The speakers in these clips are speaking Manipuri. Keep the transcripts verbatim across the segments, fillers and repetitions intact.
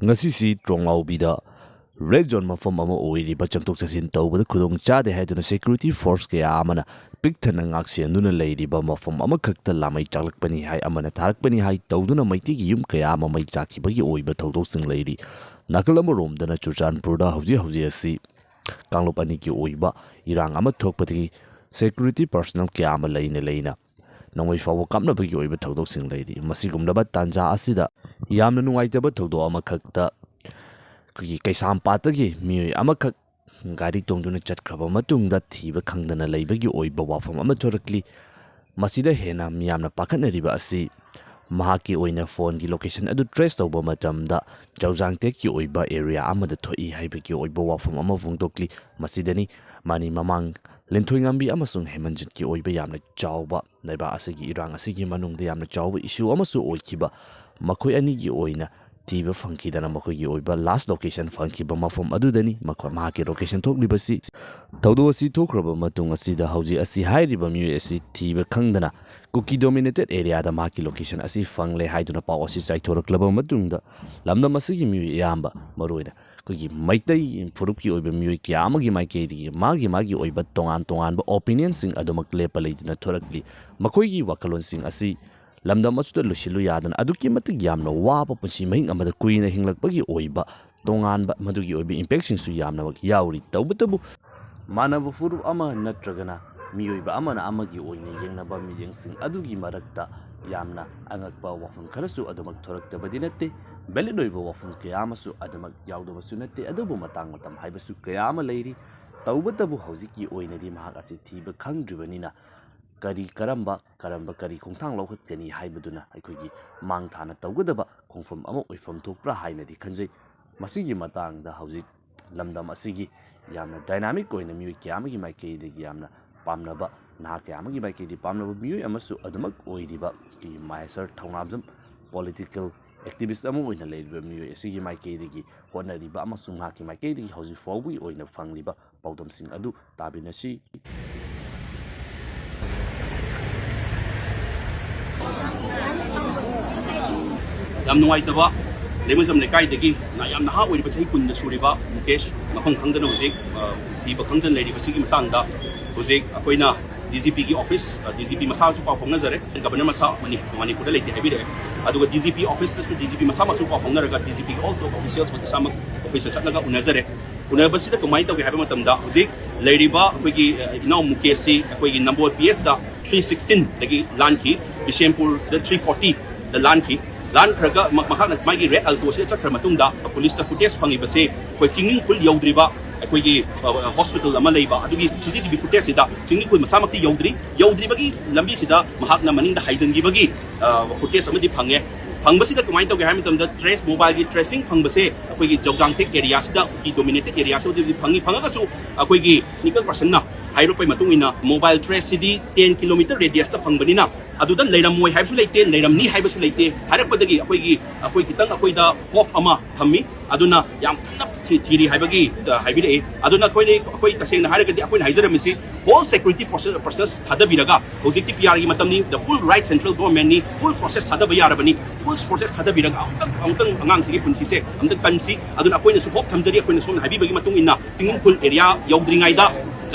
ꯉꯁꯤꯁꯤ ꯇ꯭ꯔꯣꯡꯂꯥꯎꯕꯤꯗ ꯔꯦꯗ ꯖꯣꯟ ꯃꯐꯝ ꯑꯃ ꯑꯣꯏꯔꯤꯕ ꯆꯪꯊꯣꯛ ꯆꯪꯁꯤꯟ ꯇꯧꯕꯗ ꯈꯨꯗꯣꯡ ꯆꯥꯗꯦ ꯍꯥꯏꯗꯨꯅ ꯁꯦꯀ꯭ꯌꯨꯔꯤꯇꯤ ꯐꯣꯔꯁ ꯀꯌꯥ ꯑꯃꯅ ꯄꯤꯛ ꯊꯟꯅ ꯉꯥꯛꯁꯦꯟꯗꯨꯅ ꯂꯩꯔꯤꯕ ꯃꯐꯝ ꯑꯃꯈꯛꯇ ꯂꯥꯃꯩ ꯆꯥꯛꯂꯛꯄꯅꯤ ꯍꯥꯏ, ꯑꯃꯅ ꯊꯥꯔꯛꯄꯅꯤ ꯍꯥꯏ ꯇꯧꯗꯨꯅ ꯃꯩꯇꯩꯒꯤ ꯌꯨꯝ ꯀꯌꯥ ꯑꯃ ꯃꯩ ꯆꯥꯛꯈꯤꯕꯒꯤ ꯑꯣꯏꯕ ꯊꯧꯗꯣꯛꯁꯤꯡ ꯂꯩꯔꯤ꯫ ꯅꯥꯀꯜ ꯑꯃꯔꯣꯝꯗꯅ ꯆꯨꯔꯆꯥꯟꯄꯨꯔꯗ ꯍꯧꯖꯤꯛ ꯍꯧꯖꯤꯛ ꯑꯁꯤ ꯀꯥꯡꯂꯨꯞ ꯑꯅꯤꯒꯤ ꯑꯣꯏꯕ ꯏꯔꯥꯡ ꯑꯃ ꯊꯣꯛꯄꯗꯒꯤ ꯁꯦꯀ꯭ꯌꯨꯔꯤꯇꯤ ꯄꯔꯁꯣꯅꯦꯜ ꯀꯌꯥ ꯑꯃ ꯂꯩꯅ ꯂꯩꯅ ꯅꯣꯡꯃꯩ ꯐꯥꯎꯕ ꯀꯥꯞꯅꯕꯒꯤ ꯑꯣꯏꯕ ꯊꯧꯗꯣꯛꯁꯤꯡ ꯂꯩꯔꯤ꯫ ꯃꯁꯤꯒꯨꯝꯂꯕ ꯇꯥꯟꯖꯥ ꯑꯁꯤꯗ ꯌꯥꯝꯅ ꯅꯨꯡꯉꯥꯏꯇꯕ ꯊꯧꯗꯣꯛ ꯑꯃꯈꯛꯇ ꯑꯩꯈꯣꯏꯒꯤ ꯀꯩꯁꯥꯝꯄꯥꯠꯇꯒꯤ ꯃꯤꯑꯣꯏ ꯑꯃꯈꯛ ꯒꯥꯔꯤ ꯇꯣꯡꯗꯨꯅ ꯆꯠꯈ꯭ꯔꯕ ꯃꯇꯨꯡꯗ ꯊꯤꯕ ꯈꯪꯗꯅ ꯂꯩꯕꯒꯤ ꯑꯣꯏꯕ ꯋꯥꯐꯝ ꯑꯃ ꯊꯣꯔꯛꯂꯤ꯫ ꯃꯁꯤꯗ ꯍꯦꯟꯅ ꯃꯤꯌꯥꯝꯅ ꯄꯥꯈꯠꯅꯔꯤꯕ ꯑꯁꯤ ꯃꯍꯥꯛꯀꯤ ꯑꯣꯏꯅ ꯐꯣꯟꯒꯤ ꯂꯣꯀꯦꯁꯟ ꯑꯗꯨ ꯇ꯭ꯔꯦꯁ ꯇꯧꯕ ꯃꯇꯝꯗ ꯆꯧꯖꯥꯡꯇꯦꯛꯀꯤ ꯑꯣꯏꯕ ꯑꯦꯔꯤꯌꯥ ꯑꯃꯗ ꯊꯣꯛꯏ ꯍꯥꯏꯕꯒꯤ ꯑꯣꯏꯕ ꯋꯥꯐꯝ ꯑꯃ ꯐꯣꯡꯗꯣꯛꯂꯤ꯫ ꯃꯁꯤꯗꯅꯤ ꯃꯅꯤ ꯃꯃꯥꯡ ꯂꯤꯟꯊꯣꯏꯉꯝꯕꯤ ꯑꯃꯁꯨꯡ ꯍꯦꯃꯟꯖꯤꯠꯀꯤ ꯑꯣꯏꯕ ꯌꯥꯝꯅ ꯆꯥꯎꯕ ꯂꯩꯕꯥꯛ ꯑꯁꯤꯒꯤ ꯏꯔꯥꯡ ꯑꯁꯤꯒꯤ ꯃꯅꯨꯡꯗ ꯌꯥꯝꯅ ꯆꯥꯎꯕ ꯏꯁꯨ ꯑꯃꯁꯨ ꯑꯣꯏꯈꯤꯕ ꯃꯈꯣꯏ ꯑꯅꯤꯒꯤ ꯑꯣꯏꯅ ꯊꯤꯕ ꯐꯪꯈꯤꯗꯅ ꯃꯈꯣꯏꯒꯤ ꯑꯣꯏꯕ ꯂꯥꯁ ꯂꯣꯀꯦꯁꯟ ꯐꯪꯈꯤꯕ ꯃꯐꯝ ꯑꯗꯨꯗꯅꯤ꯫ ꯃꯈꯣꯏ, ꯃꯍꯥꯛꯀꯤ ꯂꯣꯀꯦꯁꯟ ꯊꯣꯛꯂꯤꯕꯁꯤ꯫ ꯊꯧꯗꯣꯛ ꯑꯁꯤ ꯊꯣꯛꯈ꯭ꯔꯕ ꯃꯇꯨꯡ ꯑꯁꯤꯗ ꯍꯧꯖꯤꯛ ꯑꯁꯤ ꯍꯥꯏꯔꯤꯕ ꯃꯤꯑꯣꯏ ꯑꯁꯤ ꯊꯤꯕ ꯈꯪꯗꯅ ꯀꯨꯀꯤ ꯗꯣꯃꯤꯅꯦꯇꯦꯠ ꯑꯦꯔꯤꯌꯥꯗ ꯃꯍꯥꯛꯀꯤ ꯂꯣꯀꯦꯁꯟ ꯑꯁꯤ ꯐꯪꯂꯦ ꯍꯥꯏꯗꯨꯅ ꯄꯥꯎ ꯑꯁꯤ ꯆꯥꯏꯊꯣꯔꯛꯂꯕ ꯃꯇꯨꯡꯗ ꯂꯝꯗꯝ ꯑꯁꯤꯒꯤ ꯃꯤꯑꯣꯏ ꯑꯌꯥꯝꯕ, ꯃꯔꯨꯑꯣꯏꯅ ꯑꯩꯈꯣꯏꯒꯤ ꯃꯩꯇꯩ ꯐꯨꯔꯨꯞꯀꯤ ꯑꯣꯏꯕ ꯃꯤꯑꯣꯏ ꯀꯌꯥ ꯑꯃꯒꯤ ꯃꯥꯏꯀꯩꯗꯒꯤ ꯃꯥꯒꯤ ꯃꯥꯒꯤ ꯑꯣꯏꯕ ꯇꯣꯉꯥꯟ ꯇꯣꯉꯥꯟꯕ ꯑꯣꯄꯤꯅꯤꯌꯟꯁꯤꯡ ꯑꯗꯨꯃꯛ ꯂꯦꯞꯄ ꯂꯩꯇꯅ ꯊꯣꯔꯛꯂꯤ꯫ ꯃꯈꯣꯏꯒꯤ ꯋꯥꯈꯜꯂꯣꯟꯁꯤꯡ ꯑꯁꯤ ꯂꯝꯗꯝ ꯑꯁꯤꯗ ꯂꯣꯏꯁꯤꯜꯂꯨ ꯌꯥꯗꯅ ꯑꯗꯨꯛꯀꯤ ꯃꯇꯤꯛ ꯌꯥꯝꯅ ꯋꯥꯕ ꯄꯨꯟꯁꯤ ꯃꯍꯤꯡ ꯑꯃꯗ ꯀꯨꯏꯅ ꯍꯤꯡꯂꯛꯄꯒꯤ ꯑꯣꯏꯕ ꯇꯣꯉꯥꯟꯕ ꯃꯗꯨꯒꯤ ꯑꯣꯏꯕ ꯏꯝꯄꯦꯛꯁꯤꯡꯁꯨ ꯌꯥꯝꯅꯃꯛ ꯌꯥꯎꯔꯤ꯫ ꯇꯧꯕꯇꯕꯨ ꯃꯥꯟꯅꯕ ꯐꯨꯔꯨꯞ ꯑꯃ ꯅꯠꯇ꯭ꯔꯒꯅ ꯃꯤꯑꯣꯏꯕ ꯑꯃꯅ ꯑꯃꯒꯤ ꯑꯣꯏꯅ ꯌꯦꯡꯅꯕ ꯃꯤꯠꯌꯦꯡꯁꯤꯡ ꯑꯗꯨꯒꯤ ꯃꯔꯛꯇ ꯌꯥꯝꯅ ꯑꯉꯛꯄ ꯋꯥꯐꯝ ꯈꯔꯁꯨ ꯑꯗꯨꯃꯛ ꯊꯣꯔꯛꯇꯕꯗꯤ ꯅꯠꯇꯦ꯫ ꯚꯦꯂꯤꯗ ꯑꯣꯏꯕ ꯋꯥꯐꯝ ꯀꯌꯥ ꯑꯃꯁꯨ ꯑꯗꯨꯃꯛ ꯌꯥꯎꯗꯕꯁꯨ ꯅꯠꯇꯦ꯫ ꯑꯗꯨꯕꯨ ꯃꯇꯥꯡ ꯃꯇꯝ ꯍꯥꯏꯕꯁꯨ ꯀꯌꯥ ꯑꯃ ꯂꯩꯔꯤ꯫ ꯇꯧꯕꯇꯕꯨ ꯍꯧꯖꯤꯛꯀꯤ ꯑꯣꯏꯅꯗꯤ ꯃꯍꯥꯛ ꯑꯁꯤ ꯊꯤꯕ ꯈꯪꯗ꯭ꯔꯤꯕꯅꯤꯅ ꯀꯔꯤ ꯀꯔꯝꯕ ꯀꯔꯝꯕ ꯀꯔꯤ ꯈꯣꯡꯊꯥꯡ ꯂꯧꯈꯠꯀꯅꯤ ꯍꯥꯏꯕꯗꯨꯅ ꯑꯩꯈꯣꯏꯒꯤ ꯃꯥꯡ ꯊꯥꯅ ꯇꯧꯒꯗꯕ ꯈꯣꯡꯐꯝ ꯑꯃ ꯑꯣꯏꯐꯝ ꯊꯣꯛꯄ꯭ꯔꯥ ꯍꯥꯏꯅꯗꯤ ꯈꯟꯖꯩ꯫ ꯃꯁꯤꯒꯤ ꯃꯇꯥꯡꯗ ꯍꯧꯖꯤꯛ ꯂꯝꯗꯝ ꯑꯁꯤꯒꯤ ꯌꯥꯝꯅ ꯗꯥꯏꯅꯥꯃꯤꯛ ꯑꯣꯏꯅ ꯃꯤꯑꯣꯏ ꯀꯌꯥ ꯑꯃꯒꯤ ꯃꯥꯏꯀꯩꯗꯒꯤ ꯌꯥꯝꯅ ꯄꯥꯝꯅꯕ, ꯅꯍꯥ ꯀꯌꯥ ꯑꯃꯒꯤ ꯃꯥꯏꯀꯩꯗꯒꯤ ꯄꯥꯝꯅꯕ ꯃꯤꯑꯣꯏ ꯑꯃꯁꯨ ꯑꯗꯨꯃꯛ ꯑꯣꯏꯔꯤꯕ ꯑꯩꯈꯣꯏꯒꯤ ꯃꯍꯦꯁꯔ ꯊꯧꯅꯥꯝꯖꯝ, ꯄꯣꯂꯤꯇꯤꯀꯦꯜ ꯑꯦꯛꯇꯤꯚꯤꯁ ꯑꯃ ꯑꯣꯏꯅ ꯂꯩꯔꯤꯕ ꯃꯤꯑꯣꯏ ꯑꯁꯤꯒꯤ ꯃꯥꯏꯀꯩꯗꯒꯤ ꯍꯣꯠꯅꯔꯤꯕ ꯑꯃꯁꯨꯡ ꯃꯍꯥꯛꯀꯤ ꯃꯥꯏꯀꯩꯗꯒꯤ ꯍꯧꯖꯤꯛ ꯐꯥꯎꯕꯒꯤ ꯑꯣꯏꯅ ꯐꯪꯂꯤꯕ ꯄꯥꯎꯗꯝꯁꯤꯡ ꯑꯗꯨ ꯇꯥꯕꯤꯅꯁꯤ꯫ ꯌꯥꯝ ꯅꯨꯡꯉꯥꯏꯇꯕ ꯂꯩꯃꯖꯝ ꯂꯩꯀꯥꯏꯗꯒꯤ ꯅ-, ꯌꯥꯝ ꯅꯍꯥ ꯑꯣꯏꯔꯤꯕ, ꯆꯍꯤ ꯀꯨꯟꯗ ꯁꯨꯔꯤꯕ ꯃꯨꯀꯦꯁ, ꯃꯐꯝ ꯈꯪꯗꯅ ꯍꯧꯖꯤꯛ, ꯑ, ꯊꯤꯕ ꯈꯪꯗꯅ ꯂꯩꯔꯤꯕꯁꯤꯒꯤ ꯃꯇꯥꯡꯗ ꯍꯧꯖꯤꯛ ꯑꯩꯈꯣꯏꯅ D G P ꯒꯤ office, ꯑ, D G P ꯃꯁꯥꯁꯨ ꯄꯥꯎ ꯐꯥꯎꯅꯖꯔꯦ, Governor ꯃꯁꯥ ꯃꯅꯤ-, ꯃꯅꯤꯄꯨꯔꯗ ꯂꯩꯇꯦ ꯍꯥꯏꯕꯤꯔꯛꯑꯦ꯫ ꯑꯗꯨꯒ D G P office ꯇꯁꯨ D G P ꯃꯁꯥꯃꯛꯁꯨ ꯄꯥꯎ ꯐꯥꯎꯅꯔꯒ, D G P ꯒꯤ all top officials ꯃꯁꯥꯃꯛ office ꯇ ꯆꯠꯂꯒ ꯎꯅꯖꯔꯦ꯫ ꯎꯅꯕꯁꯤꯗ ꯀꯃꯥꯏꯅ ꯇꯧꯒꯦ ꯍꯥꯏꯕ ꯃꯇꯝꯗ, ꯍꯧꯖꯤꯛ ꯂꯩꯔꯤꯕ ꯑꯩꯈꯣꯏꯒꯤ, ꯑ, ꯏꯅꯥꯎ ꯃꯨꯀꯦꯁꯁꯤ ꯑꯩꯈꯣꯏꯒꯤ ꯅꯝꯕꯣꯜ P S ꯇ three sixteen ꯗꯒꯤ ꯂꯥꯟꯈꯤ, ꯕꯤꯁꯦꯝꯄꯨꯔꯗ three forty ꯗ ꯂꯥꯟꯈꯤ꯫ ꯂꯥꯟꯈ꯭ꯔꯒ ꯃ-, ꯃꯍꯥꯛꯅ ꯃꯥꯒꯤ Red Alto ꯁꯤꯗ ꯆꯠꯈ꯭ꯔ ꯃꯇꯨꯡꯗ, ꯄꯨꯂꯤꯁꯇ footage ꯐꯪꯉꯤꯕꯁꯦ ꯑꯩꯈꯣꯏ ꯆꯤꯡꯅꯤꯡꯈꯨꯜ ꯌꯧꯗ꯭ꯔꯤꯕ ꯑꯩꯈꯣꯏꯒꯤ, ꯑ, hospital ꯑꯃ ꯂꯩꯕ, ꯑꯗꯨꯒꯤ C C T V footage ꯁꯤꯗ ꯆꯤꯡꯅꯤꯡꯈꯨꯜ ꯃꯁꯥꯃꯛꯇꯤ ꯌꯧꯗ꯭ꯔꯤ꯫ ꯌꯧꯗ꯭ꯔꯤꯕꯒꯤ ꯂꯝꯕꯤꯁꯤꯗ ꯃꯍꯥꯛꯅ ꯃꯅꯤꯡꯗ ꯍꯥꯏꯖꯤꯟꯈꯤꯕꯒꯤ, ꯑ, footage ꯑꯃꯗꯤ ꯐꯪꯉꯦ꯫ ꯐꯪꯕꯁꯤꯗ ꯀꯃꯥꯏꯅ ꯇꯧꯒꯦ ꯍꯥꯏꯕ ꯃꯇꯝꯗ, trace, mobile ꯒꯤ tracing ꯐꯪꯕꯁꯦ ꯑꯩꯈꯣꯏꯒꯤ ꯖꯧꯖꯥꯡꯇꯦꯛ area ꯁꯤꯗ, ꯀꯨꯀꯤ dominated area ꯁꯤꯗꯗꯤ ꯐꯪꯉꯤ꯫ ꯐꯪꯉꯒꯁꯨ ꯑꯩꯈꯣꯏꯒꯤ technical person ꯅ ꯍꯥꯏꯔꯛꯄꯒꯤ ꯃꯇꯨꯡ ꯏꯟꯅ, mobile trace ꯁꯤꯗꯤ ten kilometer radius ꯇ ꯐꯪꯕꯅꯤꯅ, ꯑꯗꯨꯗ ꯂꯩꯔꯝꯃꯣꯏ ꯍꯥꯏꯕꯁꯨ ꯂꯩꯇꯦ, ꯂꯩꯔꯝꯅꯤ ꯍꯥꯏꯕꯁꯨ ꯂꯩꯇꯦ꯫ ꯍꯥꯏꯔꯛꯄꯗꯒꯤ ꯑꯩꯈꯣꯏꯒꯤ, ꯑꯩꯈꯣꯏ ꯈꯤꯇꯪ ꯑꯩꯈꯣꯏꯗ hope ꯑꯃ ꯊꯝꯃꯤ꯫ ꯑꯗꯨꯅ ꯌꯥꯝ ꯀꯟꯅ ꯊꯤ-, ꯊꯤꯔꯤ ꯍꯥꯏꯕꯒꯤ, ꯑ, ꯍꯥꯏꯕꯤꯔꯛꯏ꯫ ꯑꯗꯨꯅ ꯑꯩꯈꯣꯏꯅ, ꯑꯩꯈꯣꯏ ꯇꯁꯦꯡꯅ ꯍꯥꯏꯔꯒꯗꯤ, ꯑꯩꯈꯣꯏꯅ ꯍꯥꯏꯖꯔꯝꯃꯤꯁꯤ whole security force-, personnel ꯊꯥꯗꯕꯤꯔꯒ, ꯍꯧꯖꯤꯛꯇꯤ P R ꯒꯤ ꯃꯇꯝꯅꯤ, the full right central government ꯅꯤ, full forces ꯊꯥꯗꯕ ꯌꯥꯔꯕꯅꯤ, full forces ꯊꯥꯗꯕꯤꯔꯒ ꯑꯃꯨꯛꯇꯪ, ꯑꯃꯨꯛꯇꯪ ꯑꯉꯥꯡꯁꯤꯒꯤ ꯄꯨꯟꯁꯤꯁꯦ ꯑꯃꯨꯛꯇꯪ ꯀꯟꯁꯤ꯫ ꯑꯗꯨꯅ ꯑꯩꯈꯣꯏꯅꯁꯨ hope ꯊꯝꯖꯔꯤ, ꯑꯩꯈꯣꯏꯅ ꯁꯣꯝꯅ ꯍꯥꯏꯕꯤꯕꯒꯤ ꯃꯇꯨꯡ ꯏꯟꯅ, ꯆꯤꯡꯅꯤꯡꯈꯨꯜ area ꯌꯧꯗ꯭ꯔꯤꯉꯩꯗ,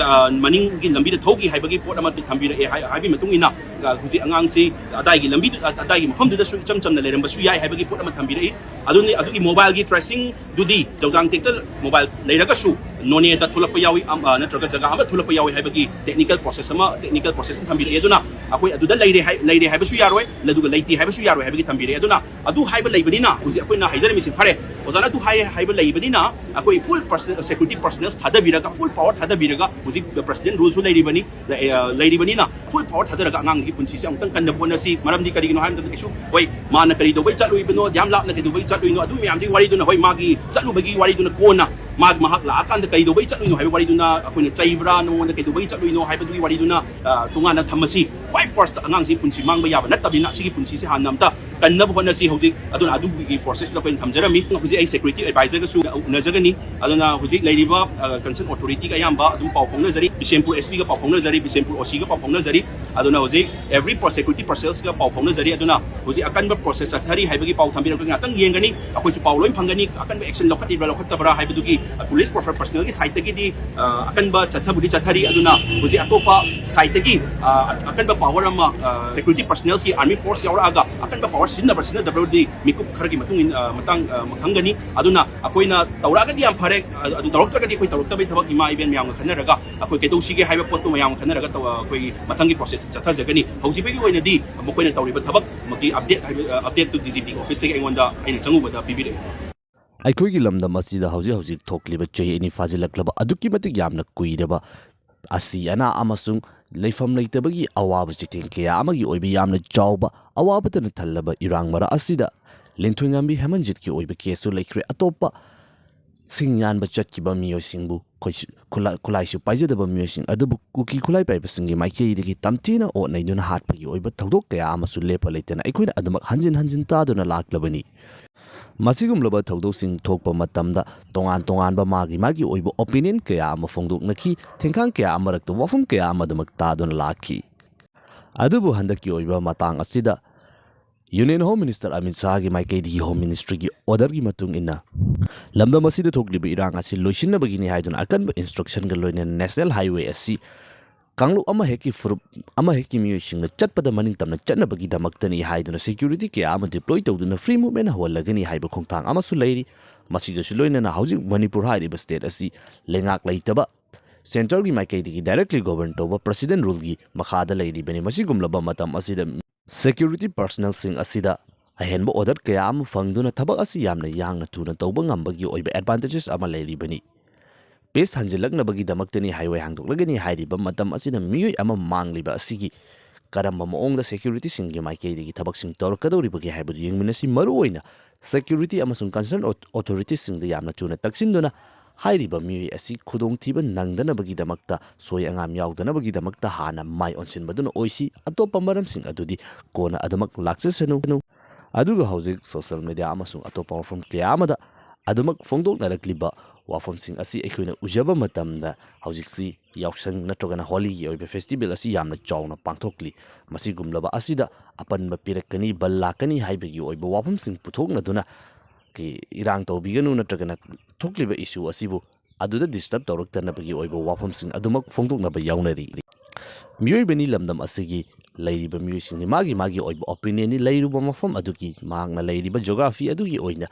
ꯑ, ꯃꯅꯤꯡꯒꯤ ꯂꯝꯕꯤꯗ ꯊꯧꯈꯤ ꯍꯥꯏꯕꯒꯤ ꯄꯣꯠ ꯑꯃ ꯊꯝꯕꯤꯔꯛꯑꯦ ꯍꯥꯏ-, ꯍꯥꯏꯕꯒꯤ ꯃꯇꯨꯡ ꯏꯟꯅ, ꯑ, ꯍꯧꯖꯤꯛ ꯑꯉꯥꯡꯁꯤ ꯑꯗꯥꯏꯒꯤ ꯂꯝꯕꯤꯗꯨ-, ꯑ-, ꯑꯗꯥꯏꯒꯤ ꯃꯐꯝꯗꯨꯗꯁꯨ ꯏꯆꯝ ꯆꯝꯅ ꯂꯩꯔꯝꯕꯁꯨ ꯌꯥꯏ ꯍꯥꯏꯕꯒꯤ ꯄꯣꯠ ꯑꯃ ꯊꯝꯕꯤꯔꯛꯏ꯫ ꯑꯗꯨꯅꯤ, ꯑꯗꯨꯒꯤ mobile ꯒꯤ tracing ꯗꯨꯗꯤ ꯖꯧꯖꯥꯡꯇꯦꯛꯇ mobile ꯂꯩꯔꯒꯁꯨ ꯅꯣꯅꯦꯗ ꯊꯣꯛꯂꯛꯄ ꯌꯥꯎꯏ, ꯑꯝ, ꯑ, ꯅꯠꯇ꯭ꯔꯒ ꯖꯒꯥ ꯑꯃ ꯊꯣꯛꯂꯛꯄ ꯌꯥꯎꯏ ꯍꯥꯏꯕꯒꯤ technical process ꯑꯃ, technical process ꯑꯃ ꯊꯝꯕꯤꯔꯛꯏ꯫ ꯑꯗꯨꯅ ꯑꯩꯈꯣꯏ ꯑꯗꯨꯗ ꯂꯩꯔꯦ ꯍꯥꯏ-, ꯂꯩꯔꯦ ꯍꯥꯏꯕꯁꯨ ꯌꯥꯔꯣꯏ, ꯑꯗꯨꯒ ꯂꯩꯇꯦ ꯍꯥꯏꯕꯁꯨ ꯌꯥꯔꯣꯏ ꯍꯥꯏꯕꯒꯤ ꯊꯝꯕꯤꯔꯛꯏ꯫ ꯑꯗꯨꯅ ꯑꯗꯨ ꯍꯥꯏꯕ ꯂꯩꯕꯅꯤꯅ ꯍꯧꯖꯤꯛ ꯑꯩꯈꯣꯏꯅ ꯍꯥꯏꯖꯔꯝꯃꯤꯁꯦ, ꯐꯔꯦ, ꯑꯣꯖꯥꯅ ꯑꯗꯨ ꯍꯥꯏ ꯍꯥꯏꯕ ꯂꯩꯕꯅꯤꯅ ꯑꯩꯈꯣꯏ full perso-, security personnel ꯊꯥꯗꯕꯤꯔꯒ, full power ꯊꯥꯗꯕꯤꯔꯒ, ꯍꯧꯖꯤꯛ President rule ꯁꯨ ꯂꯩꯔꯤꯕꯅꯤ, ꯂꯩ-, ꯑ, ꯂꯩꯔꯤꯕꯅꯤꯅ full power ꯊꯥꯗꯔꯒ ꯑꯉꯥꯡꯒꯤ ꯄꯨꯟꯁꯤꯁꯦ ꯑꯃꯨꯛꯇꯪ ꯀꯟꯅꯕ ꯍꯣꯠꯅꯁꯤ꯫ ꯃꯔꯝꯗꯤ ꯀꯔꯤꯒꯤꯅꯣ ꯍꯥꯏꯕ ꯃꯇꯝꯗ, ꯀꯩꯁꯨ, ꯍꯣꯏ, ꯃꯥꯅ ꯀꯔꯤ ꯇꯧꯕꯩ ꯆꯠꯂꯨꯏꯕꯅꯣ, ꯌꯥꯝ ꯂꯥꯞꯅ ꯀꯩꯗꯧꯕꯩ ꯆꯠꯂꯨꯏꯅꯣ, ꯑꯗꯨ ꯃꯌꯥꯝꯗꯨꯒꯤ ꯋꯥꯔꯤꯗꯨꯅ, ꯍꯣꯏ, ꯃꯥꯒꯤ ꯆꯠꯂꯨꯕꯒꯤ ꯋꯥꯔꯤꯗꯨꯅ ꯀꯣꯟꯅ, ꯃꯥꯒꯤ ꯃꯍꯥꯛ ꯂꯥꯛꯑꯀꯥꯟꯗ ꯀꯩꯗꯧꯕꯩ ꯆꯠꯂꯨꯏꯅꯣ ꯍꯥꯏꯕ ꯋꯥꯔꯤꯗꯨꯅ, ꯑꯩꯈꯣꯏꯅ ꯆꯩꯕ꯭ꯔꯥ, ꯅꯉꯣꯟꯗ ꯀꯩꯗꯧꯕꯩ ꯆꯠꯂꯨꯏꯅꯣ ꯍꯥꯏꯕꯗꯨꯒꯤ ꯋꯥꯔꯤꯗꯨꯅ, ꯑ, ꯇꯣꯉꯥꯟꯅ ꯊꯝꯃꯁꯤ꯫ ꯈ꯭ꯋꯥꯏ first ꯑꯉꯥꯡꯁꯤ ꯄꯨꯟꯁꯤ ꯃꯥꯡꯕ ꯌꯥꯕ ꯅꯠꯇꯕꯅꯤꯅ, ꯁꯤꯒꯤ ꯄꯨꯟꯁꯤꯁꯦ ꯍꯥꯟꯅ ꯑꯝꯇ ꯀꯟꯅꯕ ꯍꯣꯠꯅꯁꯤ꯫ ꯍꯧꯖꯤꯛ ꯑꯗꯨꯅ ꯑꯗꯨꯒꯤ forces ꯇꯨ ꯑꯩꯈꯣꯏꯅ ꯊꯝꯖꯔꯝꯃꯤ꯫ ꯍꯧꯖꯤꯛ ꯑꯩ security advisor ꯒꯁꯨ ꯎꯅꯖꯒꯅꯤ꯫ ꯑꯗꯨꯅ ꯍꯧꯖꯤꯛ ꯂꯩꯔꯤꯕ, ꯑ, concern authority ꯒ ꯑꯌꯥꯝꯕ ꯑꯗꯨꯝ ꯄꯥꯎ ꯐꯥꯎꯅꯖꯔꯤ, ꯕꯤꯁꯦꯝꯄꯨꯔ S P ꯒ ꯄꯥꯎ ꯐꯥꯎꯅꯖꯔꯤ, ꯕꯤꯁꯦꯝꯄꯨꯔ O C ꯒ ꯄꯥꯎ ꯐꯥꯎꯅꯖꯔꯤ꯫ ꯑꯗꯨꯅ ꯍꯧꯖꯤꯛ every security personnelꯒ ꯄꯥꯎ ꯐꯥꯎꯅꯖꯔꯤ꯫ ꯑꯗꯨꯅ ꯍꯧꯖꯤꯛ ꯑꯀꯟꯕ process ꯆꯠꯊꯔꯤ ꯍꯥꯏꯕꯒꯤ ꯄꯥꯎ ꯊꯝꯕꯤꯔꯛꯄ ꯉꯥꯛꯇꯪ ꯌꯦꯡꯒꯅꯤ꯫ ꯑꯩꯈꯣꯏꯁꯨ ꯄꯥꯎ ꯂꯣꯏ ꯐꯪꯒꯅꯤ꯫ ꯑꯀꯟꯕ action ꯂꯧꯈꯠꯂꯤꯕ꯭ꯔꯥ ꯂꯧꯈꯠꯇꯕ꯭ꯔꯥ ꯍꯥꯏꯕꯗꯨꯒꯤ police personnelꯒꯤ sideꯇꯒꯤꯗꯤ ꯑꯀꯟꯕ ꯆꯠꯊꯕꯨꯗꯤ ꯆꯠꯊꯔꯤ꯫ ꯑꯗꯨꯅ ꯍꯧꯖꯤꯛ ꯑꯇꯣꯞꯄ sideꯇꯒꯤ ꯑꯀꯟꯕ power ꯑꯃ, security personnelꯒꯤ army force ꯌꯥꯎꯔꯛꯑꯒ ꯑꯀꯟꯕ power ꯁꯤꯖꯤꯟꯅꯕ꯭ꯔꯥ ꯁꯤꯖꯤꯟꯅꯗꯕ꯭ꯔꯥꯗꯤ ꯃꯤꯀꯨꯞ ꯈꯔꯒꯤ ꯃꯇꯨꯡ ꯏꯟ-, ꯃꯇꯥꯡ ꯈꯪꯒꯅꯤ꯫ ꯑꯗꯨꯅ ꯑꯩꯈꯣꯏꯅ ꯇꯧꯔꯛꯑꯒꯗꯤ ꯌꯥꯝ ꯐꯔꯦ꯫ ꯑꯗꯨ ꯇꯧꯔꯛꯇ꯭ꯔꯒꯗꯤ ꯑꯩꯈꯣꯏ ꯇꯧꯔꯛꯇꯕꯩ ꯊꯕꯛ, ꯏꯃꯥ ꯏꯕꯦꯟ ꯃꯌꯥꯝꯒ ꯈꯟꯅꯔꯒ ꯑꯩꯈꯣꯏ ꯀꯩꯗꯧꯁꯤꯒꯦ ꯍꯥꯏꯕ ꯄꯣꯠꯇꯨ ꯃꯌꯥꯝꯒ ꯈꯟꯅꯔꯒ ꯇꯧ-, ꯑꯩꯈꯣꯏꯒꯤ ꯃꯊꯪꯒꯤ process ꯆꯠꯊꯖꯒꯅꯤ꯫ ꯍꯧꯖꯤꯛ ꯐꯥꯎꯒꯤ ꯑꯣꯏꯅꯗꯤ ꯃꯈꯣꯏꯅ ꯇꯧꯔꯤꯕ ꯊꯕꯛ ꯃꯀꯤ update ꯍꯥꯏꯕ, updateꯇꯨ DGP officeꯇꯒꯤ ꯑꯩꯉꯣꯟꯗ ꯑꯩꯅ ꯆꯪꯉꯨꯕꯗ ꯄꯤꯕꯤꯔꯛꯑꯦ꯫ ꯑꯩꯈꯣꯏꯒꯤ ꯂꯝꯗꯝ ꯑꯁꯤꯗ ꯍꯧꯖꯤꯛ ꯍꯧꯖꯤꯛ ꯊꯣꯛꯂꯤꯕ ꯆꯍꯤ ꯑꯅꯤ ꯐꯥꯖꯤꯜꯂꯛꯂꯕ ꯑꯗꯨꯛꯀꯤ ꯃꯇꯤꯛ ꯌꯥꯝꯅ ꯀꯨꯏꯔꯕ ꯑꯁꯤ ꯑꯅꯥ ꯑꯃꯁꯨꯡ ꯂꯩꯐꯝ ꯂꯩꯇꯕꯒꯤ ꯑꯋꯥꯕ ꯆꯩꯊꯦꯡ ꯀꯌꯥ ꯑꯃꯒꯤ ꯑꯣꯏꯕ ꯌꯥꯝꯅ ꯆꯥꯎꯕ ꯑꯋꯥꯕꯇꯅ ꯊꯜꯂꯕ ꯏꯔꯥꯡ ꯃꯔꯛ ꯑꯁꯤꯗ ꯂꯤꯟꯊꯣꯏꯉꯝꯕꯤ ꯍꯦꯃꯟꯖꯤꯠꯀꯤ ꯑꯣꯏꯕ caseꯁꯨ ꯂꯩꯈ꯭ꯔꯦ꯫ ꯑꯇꯣꯞꯄ ꯁꯤꯡ ꯌꯥꯟꯕ ꯆꯠꯈꯤꯕ ꯃꯤꯑꯣꯏꯁꯤꯡꯕꯨ ꯈꯨꯠꯂꯥꯏꯁꯨ ꯄꯥꯏꯖꯗꯕ ꯃꯤꯑꯣꯏꯁꯤꯡ ꯑꯗꯨꯕꯨ ꯀꯨꯀꯤ ꯈꯨꯠꯂꯥꯏ ꯄꯥꯏꯕꯁꯤꯡꯒꯤ ꯃꯥꯏꯀꯩꯗꯒꯤ ꯇꯝꯊꯤꯅ ꯑꯣꯠ ꯅꯩꯗꯨꯅ ꯍꯥꯠꯄꯒꯤ ꯑꯣꯏꯕ ꯊꯧꯗꯣꯛ ꯀꯌꯥ ꯑꯃꯁꯨ ꯂꯦꯞꯄ ꯂꯩꯇꯅ ꯑꯩꯈꯣꯏꯅ ꯑꯗꯨꯃꯛ ꯍꯟꯖꯤꯟ ꯍꯟꯖꯤꯟ ꯇꯥꯗꯨꯅ ꯂꯥꯛꯂꯕꯅꯤ꯫ ꯃꯁꯤꯒꯨꯝꯂꯕ ꯊꯧꯗꯣꯛꯁꯤꯡ ꯊꯣꯛꯄ ꯃꯇꯝꯗ ꯇꯣꯉꯥꯟ ꯇꯣꯉꯥꯟꯕ ꯃꯥꯒꯤ ꯃꯥꯒꯤ ꯑꯣꯏꯕ opinion ꯀꯌꯥ ꯑꯃ ꯐꯣꯡꯗꯣꯛꯅꯈꯤ, ꯊꯦꯡꯈꯥꯡ ꯀꯌꯥ ꯑꯃꯔꯛꯇ ꯋꯥꯐꯝ ꯀꯌꯥ ꯑꯃ ꯑꯗꯨꯃꯛ ꯇꯥꯗꯨꯅ ꯂꯥꯛꯈꯤ꯫ ꯑꯗꯨꯕꯨ ꯍꯟꯗꯛꯀꯤ ꯑꯣꯏꯕ ꯃꯇꯥꯡ ꯑꯁꯤꯗ Union Home Minister ꯑꯃꯤꯠ ꯁꯥꯍꯒꯤ ꯃꯥꯏꯀꯩꯗꯒꯤ Home Ministryꯒꯤ orderꯒꯤ ꯃꯇꯨꯡ ꯏꯟꯅ ꯂꯝꯗꯝ ꯑꯁꯤꯗ ꯊꯣꯛꯂꯤꯕ ꯏꯔꯥꯡ ꯑꯁꯤ ꯂꯣꯏꯁꯤꯟꯅꯕꯒꯤꯅꯤ ꯍꯥꯏꯗꯨꯅ ꯑꯀꯟꯕ instructionꯒ ꯂꯣꯏꯅꯅ National Highway ꯑꯁꯤ ꯀꯥꯡꯂꯨꯞ ꯑꯃꯍꯦꯛꯀꯤ ꯐꯨꯔꯨꯞ ꯑꯃꯍꯦꯛꯀꯤ ꯃꯤꯑꯣꯏꯁꯤꯡꯅ ꯆꯠꯄꯗ ꯃꯅꯤꯡ ꯇꯝꯅ ꯆꯠꯅꯕꯒꯤꯗꯃꯛꯇꯅꯤ ꯍꯥꯏꯗꯨꯅ security ꯀꯌꯥ ꯑꯃ deploy ꯇꯧꯗꯨꯅ free movement ꯍꯧꯍꯜꯂꯒꯅꯤ ꯍꯥꯏꯕ ꯈꯣꯡꯊꯥꯡ ꯑꯃꯁꯨ ꯂꯩꯔꯤ꯫ ꯃꯁꯤꯒꯁꯨ ꯂꯣꯏꯅꯅ ꯍꯧꯖꯤꯛ ꯃꯅꯤꯄꯨꯔ ꯍꯥꯏꯔꯤꯕ state ꯑꯁꯤ ꯂꯩꯉꯥꯛ ꯂꯩꯇꯕ centreꯒꯤ ꯃꯥꯏꯀꯩꯗꯒꯤ directly govern ꯇꯧꯕ President ruleꯒꯤ ꯃꯈꯥꯗ ꯂꯩꯔꯤꯕꯅꯤ꯫ ꯃꯁꯤꯒꯨꯝꯂꯕ ꯃꯇꯝ ꯑꯁꯤꯗ security personnelꯁꯤꯡ ꯑꯁꯤꯗ ꯑꯍꯦꯟꯕ order ꯀꯌꯥ ꯑꯃ ꯐꯪꯗꯨꯅ ꯊꯕꯛ ꯑꯁꯤ ꯌꯥꯝꯅ ꯌꯥꯡꯅ ꯊꯨꯅ ꯇꯧꯕ ꯉꯝꯕꯒꯤ ꯑꯣꯏꯕ advantages ꯑꯃ ꯂꯩꯔꯤꯕꯅꯤ꯫ Peace ꯍꯟꯖꯤꯜꯂꯛꯅꯕꯒꯤꯗꯃꯛꯇꯅꯤ highway ꯍꯥꯡꯗꯣꯛꯂꯒꯅꯤ ꯍꯥꯏꯔꯤꯕ ꯃꯇꯝ ꯑꯁꯤꯗ ꯃꯤꯑꯣꯏ ꯑꯃ ꯃꯥꯡꯂꯤꯕ ꯑꯁꯤꯒꯤ ꯀꯔꯝꯕ ꯃꯑꯣꯡꯗ securityꯁꯤꯡꯒꯤ ꯃꯥꯏꯀꯩꯗꯒꯤ ꯊꯕꯛꯁꯤꯡ ꯇꯧꯔꯛꯀꯗꯧꯔꯤꯕꯒꯦ ꯍꯥꯏꯕꯗꯨ ꯌꯦꯡꯃꯤꯟꯅꯁꯤ꯫ ꯃꯔꯨꯑꯣꯏꯅ security ꯑꯃꯁꯨꯡ concern authorityꯁꯤꯡꯗ ꯌꯥꯝꯅ ꯊꯨꯅ ꯇꯛꯁꯤꯟꯗꯨꯅ ꯍꯥꯏꯔꯤꯕ ꯃꯤꯑꯣꯏ ꯑꯁꯤ ꯈꯨꯗꯣꯡꯊꯤꯕ ꯅꯪꯗꯅꯕꯒꯤꯗꯃꯛꯇ, ꯁꯣꯏ ꯑꯉꯥꯝ ꯌꯥꯎꯗꯅꯕꯒꯤꯗꯃꯛꯇ ꯍꯥꯟꯅ ꯃꯥꯏ ꯑꯣꯟꯁꯤꯟꯕꯗꯨꯅ ꯑꯣꯏꯁꯤ꯫ ꯑꯇꯣꯞꯄ ꯃꯔꯝꯁꯤꯡ ꯑꯗꯨꯗꯤ ꯀꯣꯟꯅ ꯑꯗꯨꯃꯛ ꯂꯥꯛꯆꯁꯅꯨ꯫ ꯑꯗꯨꯒ ꯍꯧꯖꯤꯛ social media ꯑꯃꯁꯨꯡ ꯑꯇꯣꯞꯄ ꯃꯐꯝ ꯀꯌꯥ ꯑꯃꯗ ꯑꯗꯨꯃꯛ ꯐꯣꯡꯗꯣꯛꯅꯔꯛꯂꯤꯕ ꯋꯥꯐꯝꯁꯤꯡ ꯑꯁꯤ ꯑꯩꯈꯣꯏꯅ ꯎꯖꯕ ꯃꯇꯝꯗ, ꯍꯧꯖꯤꯛꯁꯤ ꯌꯥꯎꯁꯪ ꯅꯠꯇ꯭ꯔꯒꯅ ꯍꯣꯂꯤꯒꯤ ꯑꯣꯏꯕ ꯐꯦꯁꯇꯤꯚꯦꯜ ꯑꯁꯤ ꯌꯥꯝꯅ ꯆꯥꯎꯅ ꯄꯥꯡꯊꯣꯛꯂꯤ꯫ ꯃꯁꯤꯒꯨꯝꯂꯕ ꯑꯁꯤꯗ ꯑꯄꯟꯕ ꯄꯤꯔꯛꯀꯅꯤ, ꯕꯟ ꯂꯥꯛꯀꯅꯤ ꯍꯥꯏꯕꯒꯤ ꯑꯣꯏꯕ ꯋꯥꯐꯝꯁꯤꯡ ꯄꯨꯊꯣꯛꯅꯗꯨꯅ ꯀꯤ ꯏꯔꯥꯡ ꯇꯧꯕꯤꯒꯅꯨ ꯅꯠꯇ꯭ꯔꯒꯅ ꯊꯣꯛꯂꯤꯕ ꯏꯁꯨ ꯑꯁꯤꯕꯨ ꯑꯗꯨꯗ ꯗꯤꯁꯇꯔꯕ ꯇꯧꯔꯛꯇꯅꯕꯒꯤ ꯑꯣꯏꯕ ꯋꯥꯐꯝꯁꯤꯡ ꯑꯗꯨꯃꯛ ꯐꯣꯡꯗꯣꯛꯅꯕ ꯌꯥꯎꯅꯔꯤ꯫ ꯃꯤꯑꯣꯏꯕꯅꯤ, ꯂꯝꯗꯝ ꯑꯁꯤꯒꯤ ꯂꯩꯔꯤꯕ ꯃꯤꯑꯣꯏꯁꯤꯡꯅꯤ, ꯃꯥꯒꯤ ꯃꯥꯒꯤ ꯑꯣꯏꯕ ꯑꯣꯄꯤꯅꯤꯌꯟꯅꯤ, ꯂꯩꯔꯨꯕ ꯃꯐꯝ ꯑꯗꯨꯒꯤ, ꯃꯍꯥꯛꯅ ꯂꯩꯔꯤꯕ ꯖꯣꯒ꯭ꯔꯥꯐꯤ ꯑꯗꯨꯒꯤ ꯑꯣꯏꯅ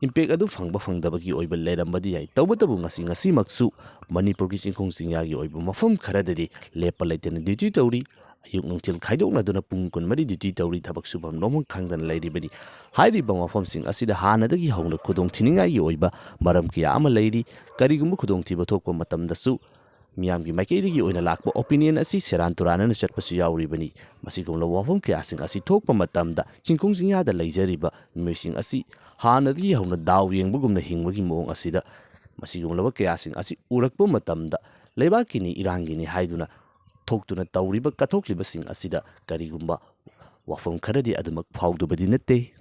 ꯏꯝꯄꯦꯛ ꯑꯗꯨ ꯐꯪꯕ ꯐꯪꯗꯕꯒꯤ ꯑꯣꯏꯕ ꯂꯩꯔꯝꯕꯗꯤ ꯌꯥꯏ꯫ ꯇꯧꯕꯇꯕꯨ ꯉꯁꯤ, ꯉꯁꯤꯃꯛꯁꯨ ꯃꯅꯤꯄꯨꯔꯒꯤ ꯆꯤꯡꯈꯣꯡ ꯆꯤꯡꯌꯥꯒꯤ ꯑꯣꯏꯕ ꯃꯐꯝ ꯈꯔꯗꯗꯤ ꯂꯦꯞꯄ ꯂꯩꯇꯅ ꯗ꯭ꯌꯨꯇꯤ ꯇꯧꯔꯤ꯫ ꯑꯌꯨꯛ ꯅꯨꯡꯊꯤꯜ ꯈꯥꯏꯗꯣꯛꯅꯗꯨꯅ ꯄꯨꯡ ꯀꯨꯟꯃꯔꯤ ꯗ꯭ꯌꯨꯇꯤ ꯇꯧꯔꯤ, ꯊꯕꯛ ꯁꯨꯐꯝ ꯅꯣꯝꯐꯝ ꯈꯪꯗꯅ ꯂꯩꯔꯤꯕꯅꯤ꯫ ꯍꯥꯏꯔꯤꯕ ꯃꯐꯝꯁꯤꯡ ꯑꯁꯤꯗ ꯍꯥꯟꯅꯗꯒꯤ ꯍꯧꯅ ꯈꯨꯗꯣꯡ ꯊꯤꯅꯤꯡꯉꯥꯏꯒꯤ ꯑꯣꯏꯕ ꯃꯔꯝ ꯀꯌꯥ ꯑꯃ ꯂꯩꯔꯤ꯫ ꯀꯔꯤꯒꯨꯝꯕ ꯈꯨꯗꯣꯡꯊꯤꯕ ꯊꯣꯛꯄ ꯃꯇꯝꯗꯁꯨ ꯃꯤꯌꯥꯝꯒꯤ ꯃꯥꯏꯀꯩꯗꯒꯤ ꯑꯣꯏꯅ ꯂꯥꯛꯄ ꯑꯣꯄꯤꯅꯤꯌꯟ ꯑꯁꯤ ꯁꯦꯔꯥꯟ ꯇꯨꯔꯥꯟꯅꯅ ꯆꯠꯄꯁꯨ ꯌꯥꯎꯔꯤꯕꯅꯤ꯫ ꯃꯁꯤꯒꯨꯝꯂꯕ ꯋꯥꯐꯝ ꯀꯌꯥꯁꯤꯡ ꯑꯁꯤ ꯊꯣꯛꯄ ꯃꯇꯝꯗ ꯆꯤꯡꯈꯣꯡ ꯆꯤꯡꯌꯥꯗ ꯂꯩꯖꯔꯤꯕ ꯃꯤꯑꯣꯏꯁꯤꯡ ꯑꯁꯤ ꯍꯥꯟꯅꯗꯒꯤ ꯍꯧꯅ ꯗꯥꯎ ꯌꯦꯡꯕꯒꯨꯝꯅ ꯍꯤꯡꯕꯒꯤ ꯃꯑꯣꯡ ꯑꯁꯤꯗ ꯃꯁꯤꯒꯨꯝꯂꯕ ꯀꯌꯥꯁꯤꯡ ꯑꯁꯤ ꯎꯔꯛꯄ ꯃꯇꯝꯗ ꯂꯩꯕꯥꯛꯀꯤꯅꯤ, ꯏꯔꯥꯡꯒꯤꯅꯤ ꯍꯥꯏꯗꯨꯅ ꯊꯣꯛꯇꯨꯅ ꯇꯧꯔꯤꯕ, ꯀꯠꯊꯣꯛꯂꯤꯕꯁꯤꯡ ꯑꯁꯤꯗ ꯀꯔꯤꯒꯨꯝꯕ ꯋꯥꯐꯝ ꯈꯔꯗꯤ ꯑꯗꯨꯃꯛ ꯐꯥꯎꯗꯕꯗꯤ ꯅꯠꯇꯦ꯫